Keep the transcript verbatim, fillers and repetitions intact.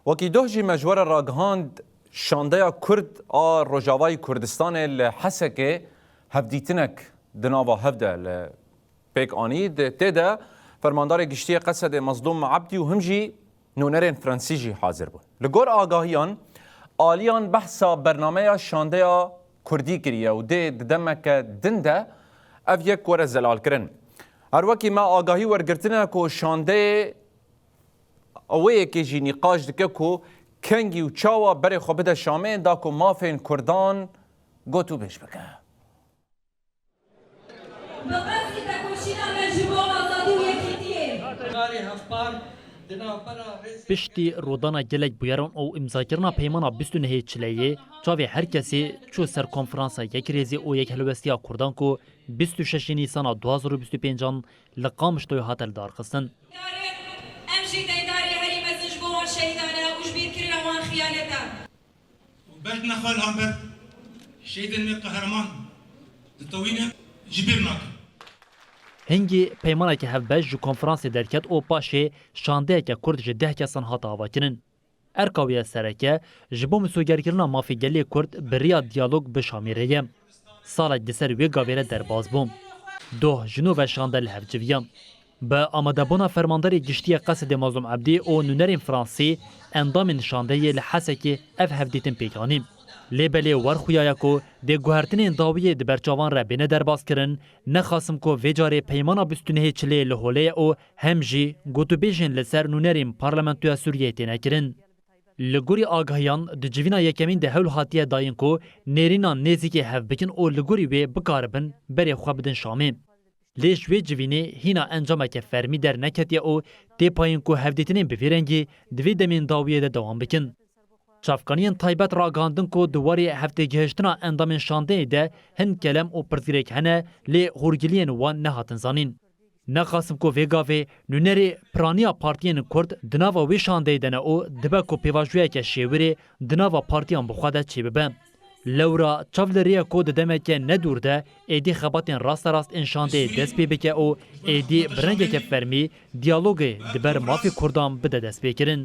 Wekî doh jî me ji we re ragihand, şandeya Kurd a Rojavayî Kurdistanê li Hesekê hevdîtinek di nava hev de li pêk anî. Di, tê de Fermandarê Giştî yê Qesedê Mezlûm Ebdî û him jî nûnerên Fransî jî hazir bûn. Li gor agahiyan, aliyan behsa bernameya şandeya Kurdî kiriye û dê di demeke din de ev yek were zelalkirin. Her wekî me agahî wergirtine ku şandeyê wê yekê jî nîqaş dike ku kengî û çawa berê xwe bide Şamê, da ku mafên Kurdan gotûbêj bike. Bi qasî tekoşîna me ji bo azadî û yekîtiyê. Karê hevpar di navbera rêzê Piştî rûdana gelek bûyeran û îmzakirina peymana bîst û nehê Çileyê, çavê her kesê çû ser konferansa yekrêzê û yekhelwestiya Kurdan ku bîst û şeşê Nîsana du hazar û bîst û pêncan li Qamişloyê hate lidarxistin. Em jî deydarê herî mezin ji bo wan şehîdan e û ji bîrkirina wan xiyanet e. Û bejna xwe li hember şehîdên me qehreman ditewînin, ji bîr nakin. Hingî peymaneke hevbeş ji konferansê derket û paşê şandeyeke kurt ji deh kesan hat avakirin. Erka wê ya sereke ji bo misogerkirina mafê gelê Kurd bi riya diyalog bi Şamê re ye. Salek di ser wê gavê re derbas bû. Doh ji nû ve şande li hev civiya. Bi amadebûna Fermandarê Giştî yê Qesedê Mazlûm Ebdî û nûnerên Fransî, endamên şandeyê li Hesekê ev hevdîtin pêk anî. Lê belê wer xuya ye ku dê guhertinên dawiyê di ber çavan re bêne derbaskirin, nexasim ku vê carê peymana bîst û nehê Çileyê li holê ye û hem jî gotûbêjên li ser nûnerên Parlamentoya Sûriyeyê têne kirin. Li gorî agahiyan, di civîna yekemîn de hewl hatiye dayîn ku nêrînan nêzîkê hev bikin û li gorî wê bikaribin berê xwe bidin Şamê. Lê ji wê civînê hîna encameke fermî derneketiye û tê payîn ku hevdîtinên bi vî rengî di vê demên dawiyê de dewam bikin. Çavkaniyên taybet ragihandin ku di warê heftêgihiştina endamên şandeyê de hin kelem û pirsgirêk hene, lê hûrgiliyên wan nehatin zanîn. Nexasim ku vê gavê nûnerê piraniya partiyên Kurd di nava wê şandeyê de ne û dibe ku pêvajoyeke şêwirê di nava partiyan bi xwe de çêbibe. Lewra çav li rê ye ku di demeke ne dûr de êdî xebatên rasterast ên şandeyê dest pê bike û êdî bi rengeke fermî diyalogê di ber mafê Kurdan bide destpêkirin.